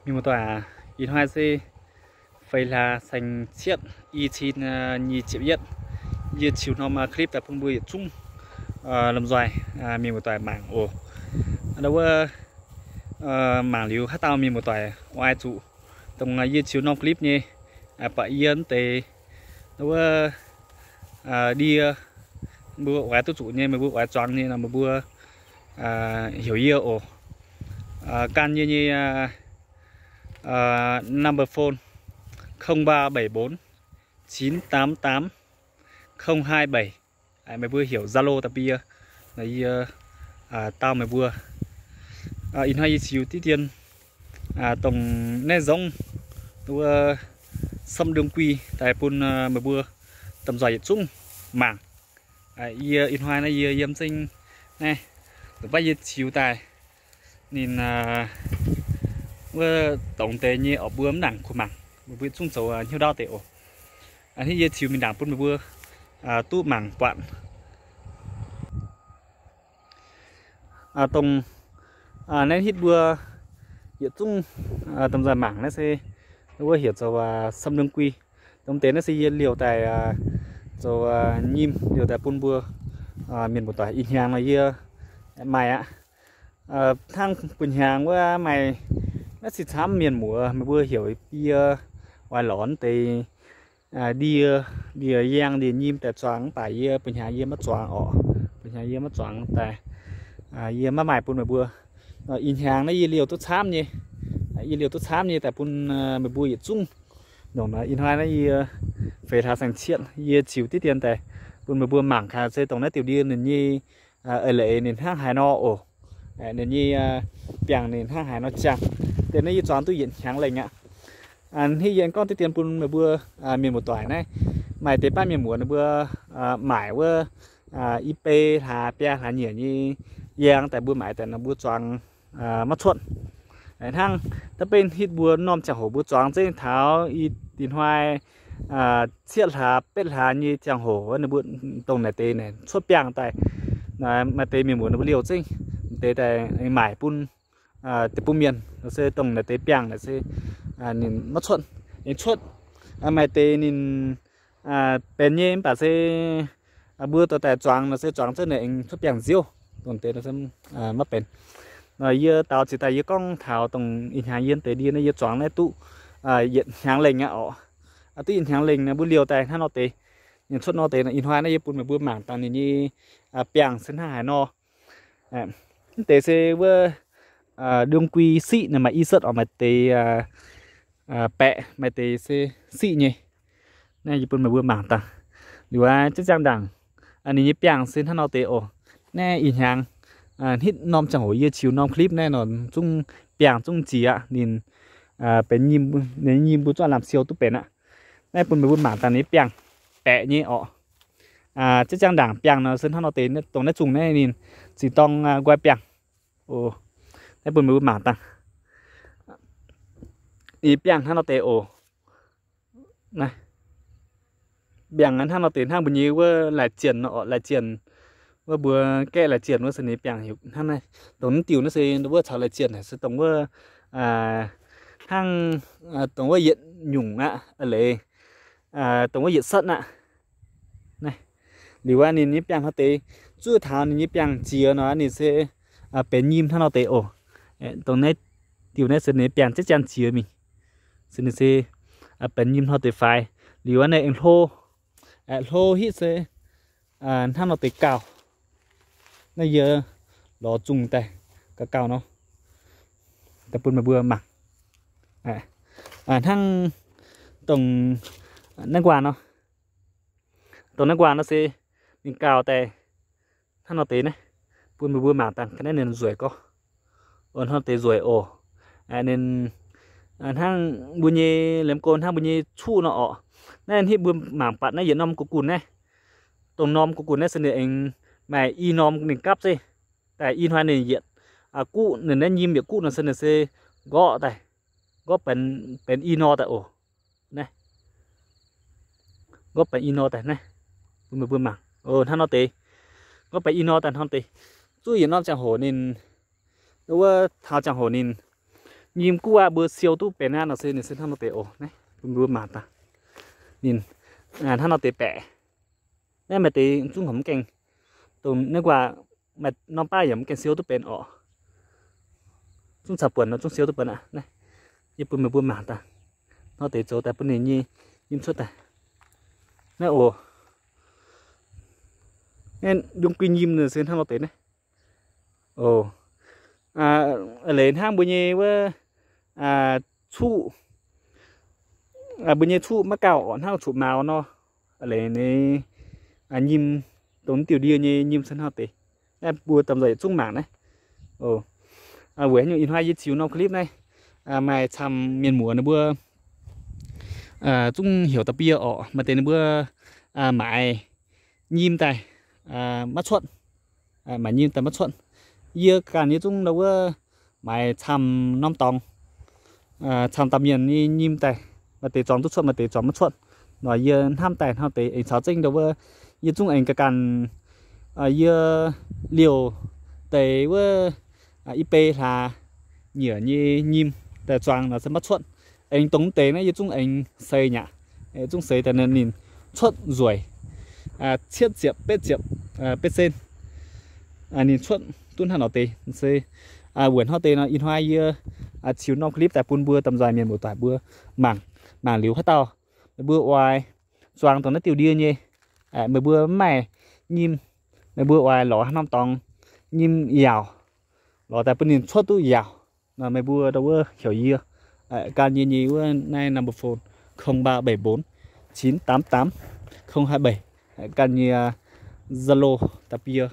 Mienh muoz-doic, ih hnoi se feix hlaax saeng-cietv, i cin nyic ziepc yietv. Yie ziux norm clip daaih bun mbuo yietc zungv lomh nzoih mienh muoz-doic mangc oc. Wuov, mangc liuz haaix dauh mienh muoz-doic oix zuqc dongh yie ziux norm clip nyei, baac yie mv deix wuov ndie, mbuo oix duqv zuqc nyei, meih mbuo oix zuangx nyei nor meih mbuo heuc yie oc. Gan yie nyei number phone: không ba bảy bốn chín tám tám không hai bảy. Meih mbuo heuc Zalo da'bie, yie dau meih mbuo. Ih hnoi yie ziux diqv dien dongh naaiv nzongv wuov Sâm Đương Quy daaih bun meih mbuo domh nzoih yietc zungv mangc. Yie ih hnoi naaiv yie yiem zengv naaiv, dongh baav yie ziux daaih ninh wuov dongh deix nyei orqc, mbuo mv nangc kuh mangc, meih mbuo zungv zoux hnyouv ndaauv deix oc. Hnangv yie ziux mingh ndaangc bun meih mbuo duqv mangc buatc. Dongh naaiv hitv mbuo yietc zungv domh nzoih mangc naaiv se wuov heuc zoux Sâm Đương Quy. Dongh deix naaiv se yie liouh daaih zoux nyim liouh daaih bun mbuo mienh muoz-doic. Ih hnyangx nor yie maaih aqv. Hnangv buo hnyangx wuov maaih naaiv se camv mienh muoz, meih mbuo heuc yie oix lorz deix ndie, ndie-yaangh ndie-nyim daaih zuangx, mv baac yie buo hnyangx yie maiv zuangx orqc. Buo hnyangx yie maiv zuangx daaih, yie maiv maaih bun meih mbuo. Ih hnyangx naaiv yie liouh duqv camv nyei, yie liouh duqv camv nyei daaih bun meih mbuo yietc zungv. Nongc naaiv ih hnoi naaiv yie feix hlaax saeng-cietv, yie ziux diqv dien daaih bun meih mbuo mangc gaax se dongh naaiv diuh ndie ninh nyei eix leiz ninh hnangv haaix nor oc. Ninh nyei biangh ninh hnangv haaix nor ziangh. Deix naaiv yie zuangx duqv yietc hnyangx lengh aqv. Hnangv yie gorngv diqv dien bun meih mbuo mienh muoz-doic naaiv, maaih deix baav mienh muoz ninh mbuo maaic wuov i bei hlaax biaa hlaax nyeic nyei yaangh daaih mbuo maaic daaih nor mbuo zuangx maiv cuotv. Hnangv da'beiv hitv mbuo norm ziangh hoc mbuo zuangx zengv taux ih hnoi cietv hlaax betv hlaax nyei ziangh hoc wuov, ninh mbuo dongh naaic deix naaic cuotv biangh daaih. Maaih deix mienh muoz ninh mbuo liouh zengv deix daaih maaic bun deic-bung mienh, se dongh naaic deix biangh naaic se ninh maiv cuotv, aengx cuotv. Maaih deix ninh benx nyei mv baac se mbuo dorh daaih zuangx nor se zuangx zengv naaic aengx cuotv biangh nziouv, dongh deix maiv benx. Yie daux ziex daaih yie gorngv taux dongh ih hnyangx yie deix ndie naaiv yie zuangx naaiv duqv yietc hnyangx lengh aqv orqc. Duqv yietc hnyangx lengh mbuo liouh daaih hnangv nor deix, ninh cuotv nor deix. Ih hnoi naaiv yie bun meih mbuo mangc dangh ninh nyei biangh se hnangv haaix nor. Mv deix se wuov đương quy siqv naaic, maaih i setv orqc, maaih deix baeqc, maaih deix se siqv nyei. Naaiv yie bun meih mbuo mangc dangh. Liuz aqv, ziex ziangh ndaangc ninh nyei biangh se hnangv nor deix oc. Naaiv ih hnyangx hitv norm ziangh hoc yie ziux norm clip naaiv nor zungv biangh zungv nziex aqv. Ninh benx nyim, ninh nyim mbuo zungv lamh siou duqv benx aqv. Naaiv bun meih mbuo mangc dangh ninh nyei biangh baeqc nyei orqc. Ziex ziangh ndaangc biangh nor se hnangv nor deix, dongh naaiv zungh naaiv ninh ziqc dorng nqoi biangh. Naaiv bun meih mbuo mangc dangh. Ninh biangh hnangv nor deix oc. Biangh hnangv nor deix hnangv mbuo nyei wuov lai-zienh nor orqc, lai-zienh, wuov mbuo gaeqv lai-zienh wuov se ninh biangh heuc hnangv naaiv. Dongh naaiv diuh naaiv se wuov caux lai-zienh naaic se dongh wuov hnangv dongh wuov yietc nyungc aqv, a'leiz dongh wuov yietc setv aqv. Liuz aqv, ninh nyei biangh hnangv deix, zuov taux ninh nyei biangh jiex nor ninh se benx nyim hnangv nor deix oc. Dongh naaiv diuh naaiv se ninh nyei biangh ziex ziangh jiex mingh, se ninh se benx nyim hnangv deix faix. Liuz aqv, naaiv aengx hlo, hlo hitv se hnangv nor deix gauh. Naaiv yie lorz zungh daaih gauh gauh nor, daaih bun meih mbuo mangc. Hnangv dongh naaiv nquaah nor, dongh naaiv nquaah nor se ninh gauh daaih hnangv nor deix naaiv, bun meih mbuo mangc dangh ga'naaiv ninh nzueic gorngv. Hnangv nor deix nzueic oc. Ninh hnangv mbuo nyei liemh go hnangv mbuo nyei cuqv nor orqc. Naaiv hitv mbuo mangc batc naaiv yietc norm gu'gunh naaiv, dongh norm gu'gunh naaiv se ninh aengx maaih i norm ninh gapv zeiv. Daaih ih hnoi ninh yietc guqv, ninh naaiv nyim yietc guqv nor se ninh se nqorqv daaih, nqorqv benx i nor daaih oc. Naaiv nqorqv benx i nor daaih naaiv, bun meih mbuo mangc. Hnangv nor deix, nqorqv benx i nor daaih hnangv deix. Zuov yietc norm ziangh hoc ninh, wuov taux ziangh hoc ninh nyim guv aqv, mbuo siou duqv benx aqv nor se ninh se hnangv nor deix oc. Naaiv bun mbuo mangc daaih. Ninh hnangv nor deix baeqc. Naaiv maaih deix zungv horpc mv gaengh, dongh naaiv guaax maaih norm baav yaac mv gaengh siou duqv benx orqc. Zungv caux buonc nor zungv siou duqv benx aqv. Naaiv yie bun meih mbuo mangc daaih. Hnangv deix zoux daaih bun ninh nyei nyim cuotv daaih. Naaiv oc. Naaiv yungh guin nyim se hnangv nor deix naaiv. Oc, leiz hnangv mbuo nyei wuov cuqv, mbuo nyei cuqv maiv gauh orqc, hnangv cuqv mauz nor. Leiz nyei nyim, dongh diuh ndie nyei nyim se hnangv deix. Naaiv mbuo domh nzoih yietc zungv mangc naaiv. Weic haaix nyungc ih hnoi yie ziux norm clip naaiv maaih camv mienh muoz ninh mbuo zungv heuc da'bie orqc, maaih deix ninh mbuo maaiz nyim daaih maiv cuotv. Maaiz nyim daaih maiv cuotv. Yie ganh yie zungv ndau wuov maaiz camv norm dorngx, camv dauh mienh nyei nyim daaih, maaih deix zuangx duqv cuotv, maaih deix zuangx maiv cuotv. Nor yie hnamv daaih hnangv deix aengx caux zengv ndau wuov, yie zungv aengx ga'ganh, yie liouh deix wuov i bei hlaax nyieqc nyei nyim daaih zuangx nor se maiv cuotv. Aengx dongh deix naaiv yie zungv aengx seix nyaqc, zungv seix daaih ninh cuotv nzueic cietv ziepc betv ziepc betv cent. Ninh cuotv duqv hnangv nor deix se weic hnangv deix nor ih hnoi yie ziux norm clip daaih bun mbuo domh nzoih mienh muoz-doic mbuo mangc. Mangc liuz haaix dauh meih mbuo oix zuangx dongh naaiv diuh ndie nyei, meih mbuo mv maaih nyim, meih mbuo oix lorz haaix norm dorngx nyim yaauc, lorz daaih bun ninh cuotv duqv yaauc nor meih mbuo ndau wuov heuc yie gan yie nyei wuov naaiv number phone, không ba bảy bốn chín tám tám không hai bảy, gan yie Zalo da'bie,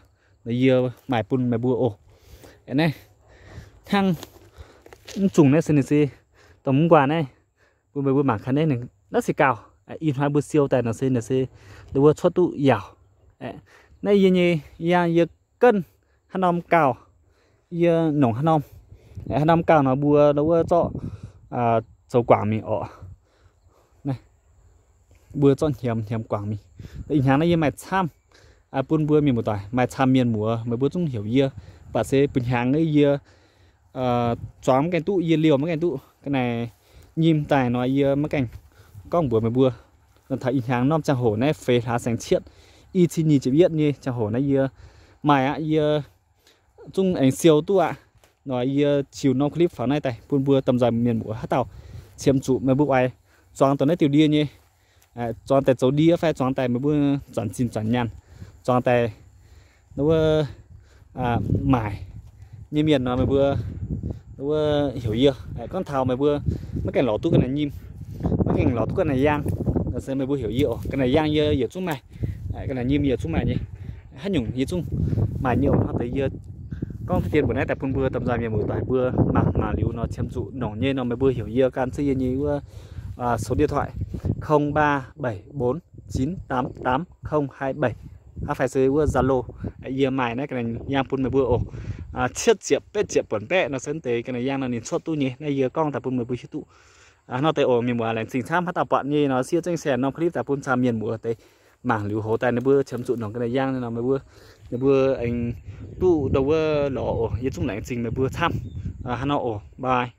yie maaih bun meih mbuo oc. Naaiv hnangv mv zungh naaiv se ninh se dongh mv nquaah naaiv, bun meih mbuo mangc gaax naaiv, naaiv se gauh ih hnoi mbuo siou daaih nor se ninh se ndau wuov cuotv duqv yaauc. Naaiv yie nyei yangh yie ganv haaix norm gauh, yie nongc haaix norm, haaix norm gauh nor mbuo ndau wuov zorqv zoux guangc mingh orqc. Mbuo zorqv hnyemx hnyemx guangc mingh. Ih hnyangx naaiv yie maaih camv bun mbuo mienh muoz-doic, maaih camv mienh muoz meih mbuo zungv heuc yie, mv baac se bun hnyangx yie zuangx maiv gaengh duqv, yie liouh maiv gaengh duqv ga'naaiv nyim daaih nor yie maiv gaengh gorngv mbuox meih mbuo. Taux ih hnyangx norm ziangh hoc naaiv feix hlaax saeng-cietv, i cin nyic ziepc yietv nyei ziangh hoc naaiv yie maaih aqv, yie zungv aengx siou duqv aqv. Nor yie ziux norm clip faaux naaiv daaih bun mbuo domh nzoih mienh muoz haaix dauh qiemx zuqc meih mbuo oix zuangx dongh naaiv diuh ndie nyei, zuangx daaih zoux ndie fai zuangx daaih meih mbuo zanc zinh zanc nyaanh, zuangx daaih wuov maaic nyei mienh nor meih mbuo wuov heuc yie. Gorngv taux meih mbuo maiv gaengh lorz duqv ga'naaiv nyim, maiv gaengh lorz duqv ga'naaiv yaang, se meih mbuo heuc yie oc. Ga'naaiv yaang yie yietc zungv maaih, ga'naaiv nyim yie yietc zungv maaih nyei. Haaix nyungc yie zungv maaih nyei oc. Hnangv deix yie gorngv deix mbuox naaiv daaih bun mbuo domh nzoih mienh muoz-doic mbuo mangc, mangc liuz nor qiemx zuqc nongc nyei nor meih mbuo heuc yie gan cuotv yie nyei wuov số điện thoại không ba bảy bốn chín tám tám không hai bảy, hnangv fai se wuov Zalo, yie maaih naaiv ga'naaiv yaang bun meih mbuo oc. Cietv ziepc betv ziepc buonc baeqv nor se deix ga'naaiv yaang nor ninh cuotv duqv nyei. Naaiv yie gorngv daaih bun meih mbuo hiuv duqv hnangv deix oc. Mienh muoz laengz zingh camv, haaix dauh buatc nyei nor siev zengv share norm clip daaih bun camv mienh muoz deix mangc liuz hoc daaih ninh mbuo qiemx zuqc nongc ga'naaiv yaang nor meih mbuo, ninh mbuo aengx duqv ndau wuov lorz oc. Yie zungv laengz zingh meih mbuo camv. Hnangv nor oc, bye.